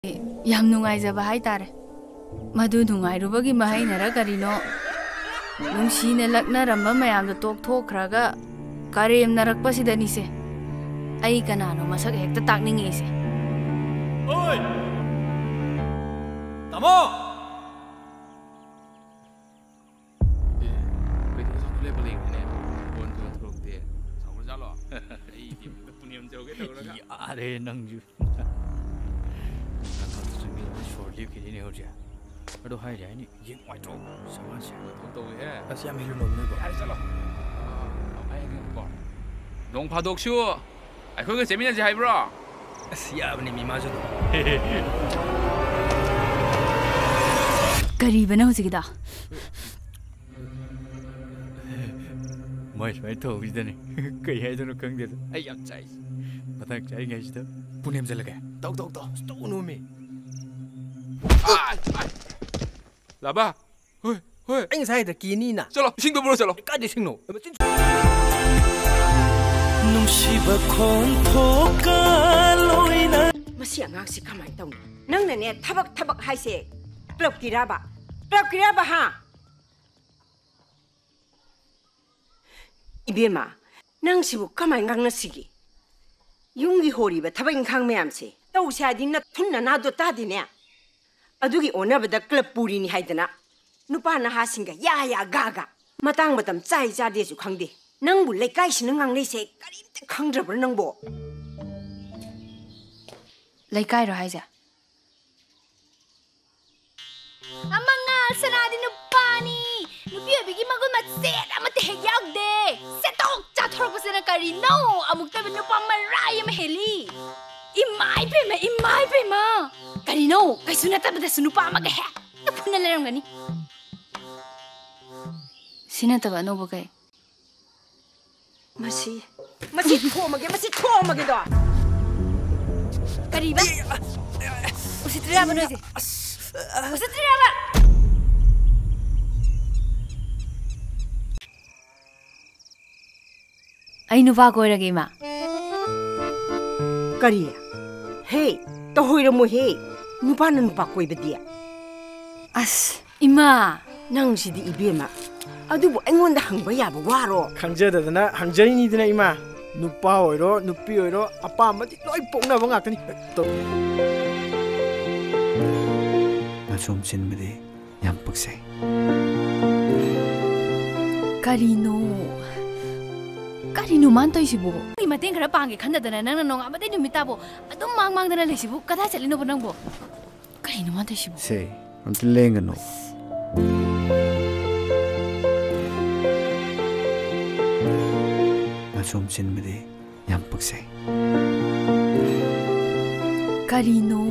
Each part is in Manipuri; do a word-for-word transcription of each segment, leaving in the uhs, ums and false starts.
ꯌꯥꯝ ꯅꯨꯡꯉꯥꯏꯖꯕ ꯍꯥꯏꯇꯥꯔꯦ꯫ ꯃꯗꯨ ꯅꯨꯡꯉꯥꯏꯔꯨꯕꯒꯤ ꯃꯍꯩꯅꯔ ꯀꯔꯤꯅꯣ, ꯅꯨꯡꯁꯤꯅ ꯂꯛꯅꯔꯝꯕ ꯃꯌꯥꯝꯗꯣ ꯇꯣꯛꯊꯣꯛꯈ꯭ꯔꯒ ꯀꯔꯦꯝꯅꯔꯛꯄꯁꯤꯗꯅꯤꯁꯦ ꯑꯩ ꯀꯅꯥꯅꯣ ꯃꯁꯛ ꯍꯦꯛꯇ ꯇꯥꯛꯅꯤꯡꯉꯛꯏꯁꯦ꯫ ꯑꯣꯏ! ꯇꯥꯃꯣ! ꯑꯦ, ꯀꯩꯅꯣ ꯁꯥꯎꯅ ꯂꯩꯕ ꯂꯩꯔꯦꯅꯦ꯫ ꯐꯣꯟ ꯇꯧꯔ ꯊꯣꯛꯂꯛꯇꯦ꯫ ꯁꯥꯎꯔꯖꯥꯠꯂꯣ? ꯑꯩꯗꯤ ꯄꯨꯅꯦꯝ ꯆꯧꯒꯦ ꯇꯧꯔꯒ꯫ ꯌꯥꯔꯦ ꯅꯪꯁꯨ꯫ ꯅꯪ ꯈꯛꯇꯁꯨ ꯃꯤ ꯂꯣꯏ ꯁꯣꯔ ꯂꯦꯞꯈꯤꯅꯤꯅꯦ ꯍꯧꯖꯤꯛ꯫ ꯑꯗꯣ ꯍꯥꯏꯔꯦ ꯍꯥꯏꯅꯤ, ꯌꯦꯡ ꯅꯨꯡꯉꯥꯏꯇ꯭ꯔꯣ? ꯁꯃꯥꯟꯁꯦ꯫ ꯊꯕꯛ ꯇꯧꯋꯦꯍꯦ꯫ ꯑꯁ, ꯌꯥꯝ ꯍꯦꯜꯂꯨꯅꯣ ꯅꯣꯏꯕꯣ꯫ ꯌꯥꯔꯦ, ꯆꯠꯂꯣ꯫ ꯑꯥ, ꯑꯩ ꯍꯥꯏꯒꯦꯀꯣ꯫ ꯅꯣꯡ ꯐꯥꯗꯣꯛꯁꯨ ꯑꯩꯈꯣꯏꯒ ꯆꯦꯃꯤꯟꯅꯁꯦ ꯍꯥꯏꯕ꯭ꯔꯣ? ꯑꯁ, ꯌꯥꯕꯅꯦ ꯃꯤ ꯃꯥꯁꯨ ꯑꯗꯨꯝ꯫ ꯀꯔꯤꯕꯅꯣ ꯍꯧꯖꯤꯛꯀꯤꯗꯣ? ꯃꯣꯏ ꯁꯨꯃꯥꯏꯅ ꯇꯧꯕꯁꯤꯗꯅꯦ꯫ ꯀꯩ ꯍꯥꯏꯗꯣꯏꯅꯣ ꯈꯪꯗꯦꯗ꯫ ꯑꯩ ꯌꯥꯝ ꯆꯥꯛꯏ꯫ ꯃꯇꯥꯡ ꯆꯥꯔꯤꯉꯩꯁꯤꯗ꯫ ꯄꯨꯅꯦꯝ ꯆꯠꯂꯒꯦ꯫ ꯇꯧ, ꯇꯧ, ꯇꯧ꯫ ꯑꯁ, ꯇꯧꯅꯣꯃꯤ꯫ ꯑꯥꯏ, ꯑꯥꯏ꯫ ꯂꯥꯕꯥ꯫ ꯍꯣꯏ, ꯍꯣꯏ꯫ ꯑꯩ ꯉꯁꯥꯏ ꯍꯥꯏꯗ꯭ꯔꯥ ꯀꯤꯅꯤꯅ? ꯆꯠꯂꯣ, ꯏꯁꯤꯡꯗꯣ ꯄꯨꯔꯣ ꯆꯠꯂꯣ꯫ ꯀꯥꯏꯗ ꯏꯁꯤꯡꯅꯣ? ꯃꯆꯤꯟ ꯅꯨꯡꯁꯤꯕ ꯈꯣꯟꯊꯣꯛꯀ ꯂꯣꯏꯅ꯫ ꯃꯁꯤ ꯑꯉꯥꯡꯁꯤ ꯀꯃꯥꯏꯅ ꯇꯧꯅꯤ? ꯅꯪꯅꯅꯦ ꯊꯕꯛ ꯊꯕꯛ ꯍꯥꯏꯁꯦ ꯀ꯭ꯂꯕꯀꯤꯔꯕ? ꯀ꯭ꯂꯕꯀꯤꯔꯕ, ꯍꯥ? ꯏꯕꯦꯝꯃ, ꯅꯪꯁꯤꯕꯨ ꯀꯃꯥꯏꯅ ꯉꯥꯡꯅꯁꯤꯒꯦ? ꯌꯨꯝꯒꯤ ꯍꯣꯔꯤꯕ ꯊꯕꯛ ꯏꯪꯈꯥꯡ ꯃꯌꯥꯝꯁꯦ ꯇꯧꯁꯦ ꯍꯥꯏꯗꯤ ꯅꯊꯨꯟ ꯅꯅꯥꯗꯣ ꯇꯥꯗꯦꯅꯦ꯫ ꯑꯗꯨꯒꯤ ꯑꯣꯟꯅꯕꯗ ꯀ꯭ꯂꯕ ꯄꯨꯔꯤꯅꯤ ꯍꯥꯏꯗꯅ ꯅꯨꯄꯥ ꯅꯍꯥꯁꯤꯡꯒ ꯌꯥ ꯌꯥ ꯒꯥ ꯒꯥ꯫ ꯃꯇꯥꯡ ꯃꯇꯝ ꯆꯥꯏ ꯆꯥꯗꯦꯁꯨ ꯈꯪꯗꯦ꯫ ꯅꯪꯕꯨ ꯂꯩꯀꯥꯏꯁꯤꯅ ꯉꯥꯡꯅꯩꯁꯦ ꯀꯔꯤꯝꯇ ꯈꯪꯗ꯭ꯔꯕ꯭ꯔꯥ ꯅꯪꯕꯣ? ꯂꯩꯀꯥꯏꯔꯣ ꯍꯥꯏꯁꯦ? ꯑꯃꯉꯥ ꯁꯅꯥꯗꯤ ꯅꯨꯄꯥꯅꯤ꯫ ꯅꯨꯄꯤ ꯑꯣꯏꯕꯤꯒꯤ ꯃꯒꯨꯟ ꯃꯆꯦꯠ ꯑꯃꯠꯇ ꯍꯦꯛ ꯌꯥꯎꯗꯦ꯫ ꯁꯦꯠꯇꯣꯛ ꯆꯥꯊꯣꯔꯛꯄꯁꯤꯅ ꯀꯔꯤꯅꯣ? ꯑꯃꯨꯛꯇꯕ ꯅꯨꯄꯥ ꯃꯔꯥꯏ ꯑꯃ ꯍꯦꯜꯂꯤ꯫ ꯏꯃꯥ ꯏꯕꯦꯝꯃ, ꯏꯃꯥ ꯏꯕꯦꯝꯃ꯫ ꯀꯔꯤꯅꯣ? ꯀꯩꯁꯨ ꯅꯠꯇꯕꯗꯁꯨ ꯅꯨꯄꯥ ꯑꯃꯒ ꯍꯦꯛꯇ ꯐꯨꯅ ꯂꯩꯔꯝꯒꯅꯤ꯫ ꯁꯤ ꯅꯠꯇꯕ ꯑꯅꯧꯕ ꯀꯩ? ꯃꯁꯤ, ꯃꯁꯤ ꯊꯣꯝꯃꯒꯦ, ꯃꯁꯤ ꯊꯣꯝꯃꯒꯦꯗꯣ꯫ ꯀꯔꯤꯕ? ꯎꯁꯤꯠꯇ꯭ꯔꯤꯔꯕ ꯅꯣꯏꯁꯦ? ꯎꯁꯤꯠꯇ꯭ꯔꯤꯔꯕ? ꯑꯩ ꯅꯨꯄꯥ ꯀꯣꯏꯔꯒꯦ, ꯏꯃꯥ꯫ ꯀꯔꯤ? ꯍꯦ, ꯇꯧꯍꯣꯏꯔꯝꯃꯣꯍꯦ꯫ ꯅꯨꯄꯥꯅ ꯅꯨꯄꯥ ꯀꯣꯏꯕꯗꯤ? ꯑꯁ, ꯏꯃꯥ! ꯅꯪꯁꯤꯗꯤ ꯏꯕꯦꯝꯃ, ꯑꯗꯨꯕꯨ ꯑꯩꯉꯣꯟꯗ ꯍꯪꯕ ꯌꯥꯕ ꯋꯥꯔꯣ? ꯈꯪꯖꯗꯗꯅ ꯍꯪꯖꯔꯤꯅꯤꯗꯅ, ꯏꯃꯥ꯫ ꯅꯨꯄꯥ ꯑꯣꯏꯔꯣ, ꯅꯨꯄꯤ ꯑꯣꯏꯔꯣ, ꯑꯄꯥꯝꯕꯗꯤ ꯂꯣꯏ ꯄꯣꯛꯅꯕ ꯉꯥꯛꯇꯅꯤ꯫ ꯇꯣ-, ꯃꯆꯨꯝ ꯆꯤꯟꯕꯗꯤ ꯌꯥꯝ ꯄꯛꯆꯩ꯫ ꯀꯔꯤꯅꯣ? ꯀꯔꯤꯅꯣ ꯃꯥꯅ ꯇꯧꯔꯤꯁꯤꯕꯨ? ꯑꯩ ꯃꯇꯦꯡ ꯈꯔ ꯄꯥꯡꯒꯦ ꯈꯟꯗꯗꯅ ꯅꯪꯅ ꯅꯣꯡꯉꯥꯟꯕꯗꯩ ꯅꯨꯃꯤꯠ ꯇꯥꯕꯣ ꯑꯗꯨꯝ ꯃꯥꯡ ꯃꯥꯡꯗꯅ ꯂꯩꯁꯤꯕꯨ? ꯀꯗꯥꯏ ꯆꯠꯂꯤꯅꯣꯕ ꯅꯪꯕꯣ? ꯀꯔꯤꯅꯣ ꯃꯥꯅ ꯇꯧꯔꯤꯁꯤꯕꯨ? ꯁꯦ, ꯑꯝꯇ ꯂꯦꯡꯒꯅꯨ꯫ ꯃꯆꯨꯝ ꯆꯤꯟꯕꯗꯤ ꯌꯥꯝ ꯄꯛꯆꯩ꯫ ꯀꯔꯤꯅꯣ?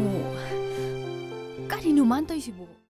ꯀꯔꯤꯅꯣ ꯃꯥꯅ ꯇꯧꯔꯤꯁꯤꯕꯨ?